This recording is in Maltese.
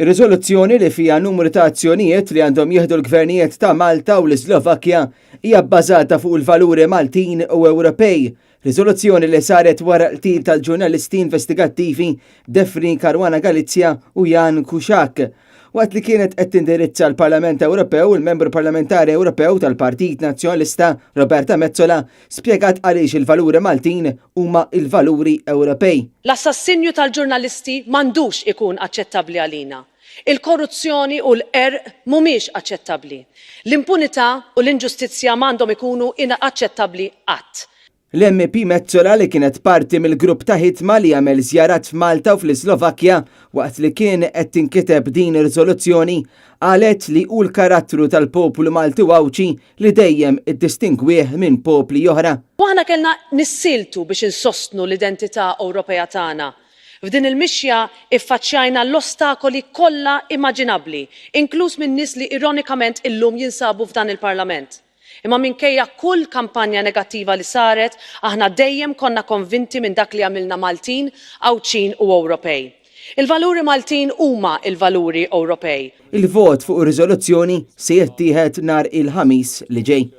Ir-riżoluzzjoni li fiha numru ta' azzjonijiet li għandhom jieħdu l-gvernijiet ta' Malta u l-Islovakkja hija bbażata fuq il-valuri Maltin u Ewropej. Riżoluzzjoni li saret wara l-qtil tal-ġurnalisti investigattivi Daphne Caruana Galizia u Jan Kuciak. Waqt li kienet qed tindirizza l-Parlament Ewropew, il-Membru Parlamentari Ewropew tal-Partit Nazzjonalista Roberta Metsola spjegat għaliex il-valuri Maltin huma l-valuri Ewropej. L-assassinju tal-ġurnalisti m'għandux ikun aċċettabbli għalina. Il-korruzzjoni u l-qerq mhumiex aċċettabbli. L-impunità u l-inġustizzja m'għandhom ikunu aċċettabbli qatt. L-MEP Metsola li kienet parti mill-grupp ta' ħidma li għamel żjarat f'Malta u fl-Islovakkja waqt li kien qed tinkiteb din ir-riżoluzzjoni, qalet li hu l-karattru tal-poplu Malti u Għawdxi li dejjem iddistingwih minn popli oħra. U aħna kellna nissieltu biex insostnu l-identità Ewropea tagħna. F'din il-mixja iffaċċjajna l-ostakoli kollha immaġinabbli, inkluż minn nies li ironikament illum jinsabu f'dan il-Parlament. Imma minkejja kull kampanja negattiva li saret, aħna dejjem konna konvinti minn dak li għamilna Maltin, Għawdxin u Ewropej. Il-valuri Maltin huma l-valuri Ewropej. Il-vot fuq ir-riżoluzzjoni se jittieħed nhar il-Ħamis li ġej.